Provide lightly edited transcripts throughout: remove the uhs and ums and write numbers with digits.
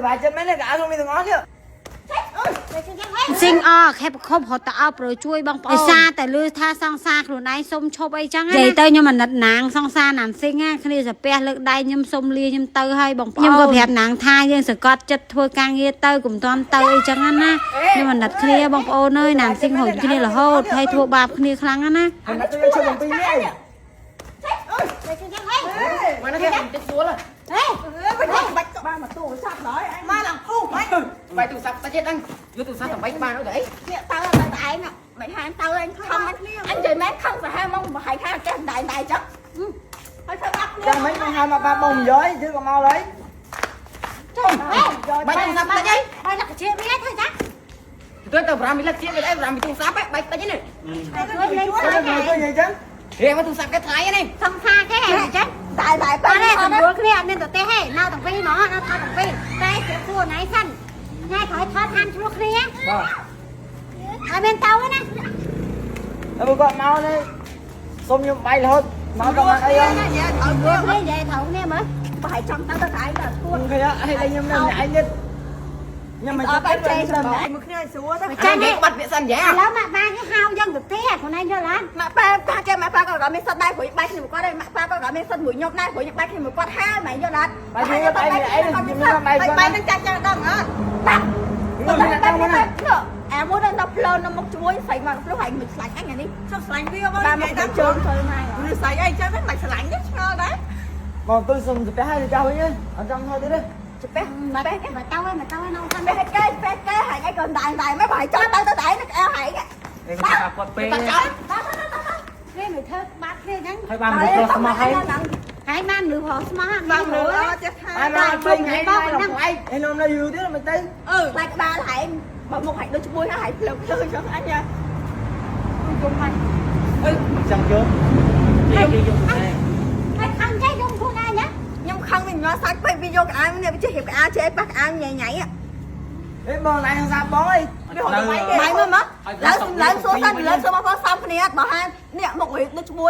បាយចិត្តមែនទេក៏ឲ្យក្នុងនេះទាំងអស់នេះ ស៊ីងអខេបខប់រត់ទៅអោប្រូជួយបងប្អូនដោយសារតែលឺថាសង្សារខ្លួនឯងសុំឈប់អីចឹងណានិយាយទៅខ្ញុំអាណិតណាងសង្សារណានស៊ីងណាគ្នាសាពះលើកដៃខ្ញុំសុំលាខ្ញុំទៅឲ្យបងប្អូនខ្ញុំក៏ប្រាប់ណាងថាយើងសកត់ចិត្តធ្វើការងារទៅកុំតាន់ទៅអីចឹងណាខ្ញុំអាណិតគ្នាបងប្អូនអើយណានស៊ីងហុញគ្នារហូតហើយធ្វើបាបគ្នាខ្លាំងណា ហើយមកជួយជួយអំពីនេះអី មកនេះគេតិចស្រួល ហេបាច់បានមកទូរស័ព្ទដល់ឯងមកឡើងភូមិ បាយទូរស័ព្ទតិចទៀតហ្នឹងយកទូរស័ព្ទដើម្បីបានអត់អី នេះទៅទៅឯងមិនហាមទៅឯងខំអញនិយាយមែនខំសាហាវមកមកឲ្យថាចេះដៃដៃចឹងហើយធ្វើបាក់គ្នា ចាំមិនមកហៅមកបាបងនិយាយគឺក៏មកឡើយ បាយទូរស័ព្ទតិចអី បាយលក្ខជាមានធ្វើចា ទៅទៅ5មីលិតជាងអី5មីទូរស័ព្ទបាយតិចនេះ ជួយលេង ជួយជួយនិយាយចឹង ហេមកទូរស័ព្ទគេថ្លៃនេះ សង្សារគេហ៎ចឹង ដៃដៃ អត់ទេសម្រួលគ្នាអត់មានទៅទេហេនៅទាំងពីរហ្មងនៅថតទាំងពីរតែជឿខ្លួនឯងសិនថ្ងៃក្រោយថតហាមឈ្មោះគ្នា បាទ អត់មានទៅទេណា ហើយគាត់មកនេះសុំខ្ញុំបាយរហូតមកដល់មកអីហ៎ និយាយត្រូវគ្នា គ្នានិយាយត្រូវគ្នាមើល បើឲ្យចង់ទៅទៅឯងដល់ឈួត ខ្ញុំឃើញអីខ្ញុំនៅឯងទៀតខ្ញុំមិន អត់ ចិត្ត បែកចេ ខ្ញុំ ញមួយគ្នាស្រួលទៅ ចានេះ បាត់ពាក្យសន្យា ឥឡូវម៉ាក់បាគេហៅយើងទៅទេខ្លួនឯងយល់អត់ ម៉ាក់ប៉ាប៉ាគេម៉ាក់ប៉ាក៏គាត់មានសិទ្ធដែរព្រោះបែកគ្នាមួយគាត់ដែរម៉ាក់ប៉ាក៏គាត់មានសិទ្ធមួយខ្ញុំដែរព្រោះខ្ញុំបែកគ្នាមួយគាត់ហើយម៉ែយល់អត់ បាយគ្នាបាយគ្នាអីខ្ញុំមិនបាយ បែក គាត់ នឹងចាស់ចាស់ដល់អត់បាក់ ខ្ញុំមិនដល់មកណា អាមួយដល់ដល់ផ្លូវនៅមុខជួយស្អីមកផ្លូវហើយមិនឆ្លាញ់អញអានេះ ចុះឆ្លាញ់វាបង បានមក និយាយតាម ជើងទៅណា ឬស្អីអីចឹងមិនឆ្លាញ់ទេឆ្ងល់ដែរ មកទៅសុំស្ពះឲ្យចាស់វិញអត់ចង់ថតទៀតទេ ជពះ មក ពះ មកទៅហើយមកទៅហើយនៅខាង ពះកែពះកែហើយឯងក៏ដែរដែរមិនបើចង់ទៅទៅឯងអើហើយ នេះគាត់ពេល តាចោល គ្នាមិនធ្វើបាបគ្នាអញ្ចឹង ហើយបានមនុស្សប្រុសស្មោះហើយ ហើយបានមនុស្សស្មោះ បានមើលអត់ចេះថា បាយមក3ថ្ងៃបាយដល់ប្លែកឯនំនៅយូរទៀតមិនទៅ អឺ ខ្លាចក្បាលហើយបើមុខហើយដូចឈ្មោះហើយភ្លើភ្លើចឹងអញ ចង់យកគេយកដែរ ហើយខឹងចេះយំខ្លួនឯងណា ខ្ញុំខឹងវាញ័រសាច់ពេកវាយកក្អានេះវាចេះរៀបក្អាចេះប៉ះក្អាញ៉ៃញ៉ៃ អេបងណៃសាបងអី វាហត់ទៅគេ ម៉ៃមើលមកឡើងឡើងសួរសិនឡើងសួរបងប្អូនសំគ្នាបើហានេះមុខវាដូចឈ្មោះ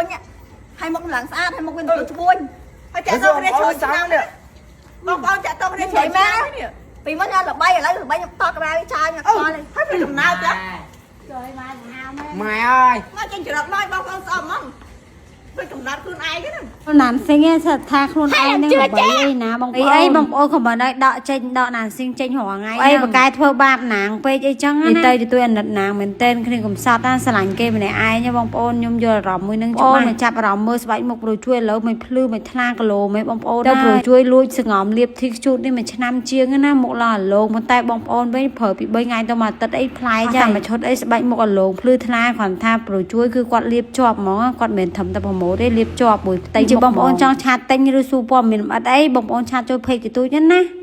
ហើយមុខឡើងស្អាតហើយមុខវាដូចឈ្មោះ ហើយចាក់តគ្នាជួយឆ្នាំ នេះ បងប្អូនចាក់តគ្នាជួយឆ្នាំនេះ ពីមុនខ្ញុំល្បីឥឡូវល្បីខ្ញុំតក្បាលវាចោលខ្ញុំ អឺ ខ្វល់ទេ ហើយវាកំណើតចា ជួយមកហៅមែន ម៉ែអើយ មកចេញច្រកមកបងប្អូនស្អប់ហ្មងវាកំណើតខ្លួនឯងហ្នឹង ណានស៊ីងថាខ្លួនឯងនឹងល្បីអីណាបងប្អូនអីបងប្អូនខមមិនឲ្យដកចេញដកណានស៊ីងចេញរាល់ថ្ងៃអីបកែធ្វើបាបណាងពេកអីចឹងណាទៅទទួលអាណិតណាងមែនតែនគ្នាកំសត់ណាស្រឡាញ់គេម្នាក់ឯងបងប្អូនខ្ញុំយល់អារម្មណ៍មួយនឹងច្បាស់មកចាប់អារម្មណ៍មើលស្បែកមុខប្រូជួយឥឡូវមិនភ្លឺមិនថ្លាគីឡូមិនបងប្អូនទៅប្រូជួយលួចសងំលាបធីខ្ជូតនេះមួយឆ្នាំជាងណាមុខឡើងអាឡងប៉ុន្តែបងប្អូនវិញប្រើពី3ថ្ងៃទៅមួយអាទិត្យអីប្លែកចាមួយឈុតអីស្បែកមុខអាឡងភ្លឺថ្លាគ្រាន់ថាប្រូជួយគឺគាត់លាបជាប់ហ្មងគាត់មិនមែនត្រឹមតែប្រម៉ូទទេលាបជាប់មួយផ្ទៃជាបងប្អូនចង់ឆាតទិញឬសួរព័ត៌មានលម្អិតអីបងប្អូនឆាតចូល page ទូចណា។